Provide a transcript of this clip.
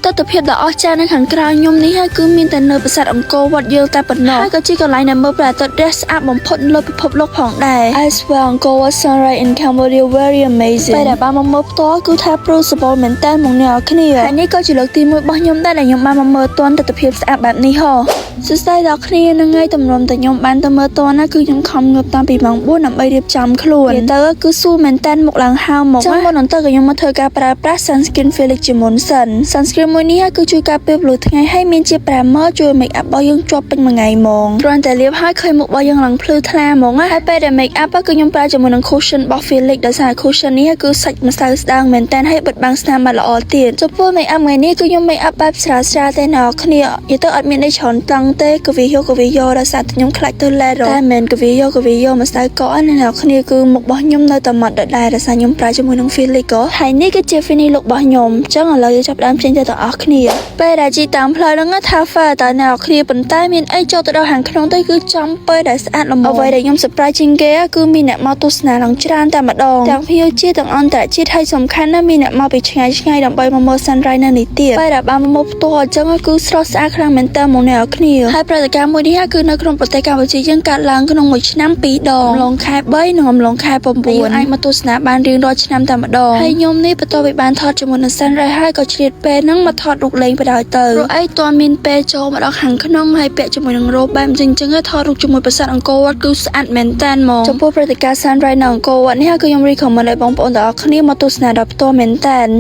ទស្សនភាពដ៏អស្ចារ្យនៅខាងក្រៅខ្ញុំនេះហើយគឺមានតែនៅប្រាសាទអង្គរវត្តយើងតែប៉ុណ្ណោះហើយក៏ជាកន្លែងដែលមើលព្រះអាទិត្យរះស្អាតបំផុតនៅលើពិភពលោកផងដែរ I swear, Angkor Wat sunrise in Cambodia very amazing. ពេលដែលបានមកមើលផ្ទាល់គឺថាព្រឺសម្បុរមែនតើមកអ្នកនរគ្នាហើយនេះក៏ជាលើកទី1របស់ខ្ញុំដែរដែលខ្ញុំបានមកមើលទាន់ទស្សនភាពស្អាតបែបនេះហ៎សួស្តីដល់គ្នានឹងថ្ងៃតម្រុំតែខ្ញុំបានទៅមើលទាន់ណាគឺខ្ញុំខំងើបតាំងពីម៉ោង4ដើម្បីរៀបចំខ្លួននិយាយទៅគឺស៊ូមែនតើមុខឡើងហើមមកចឹងមុននឹងទៅក៏ខ្ញុំមកធ្វើការប្រើប្រាស់ sunscreen Felix ជាមុនសិន Sunscreen មួយនេះគឺជួយការពារពន្លឺថ្ងៃហើយមានជា primer ជួយ make up របស់យើងជាប់ពេញមួយថ្ងៃហ្មងគ្រាន់តែលាបហើយឃើញមុខរបស់យើងឡើងភ្លឺថ្លាហ្មងណាហើយពេលដែល make up គឺខ្ញុំប្រើជាមួយនឹង cushion របស់ Felix ដោយសារ cushion នេះគឺសាច់ម្សៅស្ដើងមែនតើហើយបិទបាំងស្នាមបានល្អទៀតចំពោះ make up ថ្ងៃនេះគឺខ្ញុំ make up បែបស្រាលស្រាលទេអ្នកគ្នានិយាយទៅអត់មានអីច្រើនតង់ទេកវីយកកវីយកដោយសារតែខ្ញុំខ្លាចទៅឡែតែមិនមែនកវីយកកវីយកម្សៅកកណាអ្នកគ្នាគឺមុខរបស់ខ្ញុំនៅតែម៉ត់ដដែលដោយសារខ្ញុំប្រើជាមួយនឹង Felix ក៏ហើយនេះគឺជា finish look របស់ខ្ញុំអញ្ចឹងឥឡូវយើងចាប់ផ្ដើមចេញទៅទាំងអស់គ្នាពេលដែលជិះតាមផ្លូវហ្នឹងថាហ្វាតើអ្នកគ្នាប៉ុន្តែមានអីចូលទៅដល់ខាងក្នុងទៅគឺចំពេលដែលស្អាតល្មមអ្វីដែលខ្ញុំ surprise ជាងគេគឺមានអ្នកមកទស្សនាឡើងច្រើនតែម្ដងទាំងភ្ញៀវជាតិទាំងអន្តរជាតិហើយសំខាន់ណាស់មានអ្នកមកពីឆ្ងាយឆ្ងាយដើម្បីមកមើល sunrise នៅនេះទៀតពេលដែលបានមកមើលផ្ទាល់អញ្ចឹងគឺស្រស់ស្អាតខ្លាំងមែនតើមកអ្នកគ្នាហើយព្រឹត្តិការណ៍មួយនេះគឺនៅក្នុងប្រទេសកម្ពុជាយើងកើតឡើងក្នុងមួយឆ្នាំពីរដងអំឡុងខែ3និងអំឡុងខែ9យើងអាចមកទស្សនាបានរៀងរាល់ឆ្នាំតែម្ដងហើយខ្ញុំនេះបន្ទាប់ពីបានថតជាមួយនឹង sunrise ហើយក៏ឆ្លៀតពេលហ្នឹងមកថតរូបលេងបដ ாய் ទៅព្រោះអីតើមានពេលចូលមកដល់ខាងក្នុងហើយពាក់ជាមួយនឹងរ៉ូបបែបអញ្ចឹងអញ្ចឹងថតរូបជាមួយប្រាសាទអង្គរវត្តគឺស្អាតមែនតើហ្មងចំពោះព្រឹត្តិការណ៍ sunrise នៅអង្គរវត្តនេះគឺខ្ញុំ recommend ឲ្យបងប្អូនទាំងអស់គ្នាមកទស្សនាដល់ផ្ទាល់មែនតើ។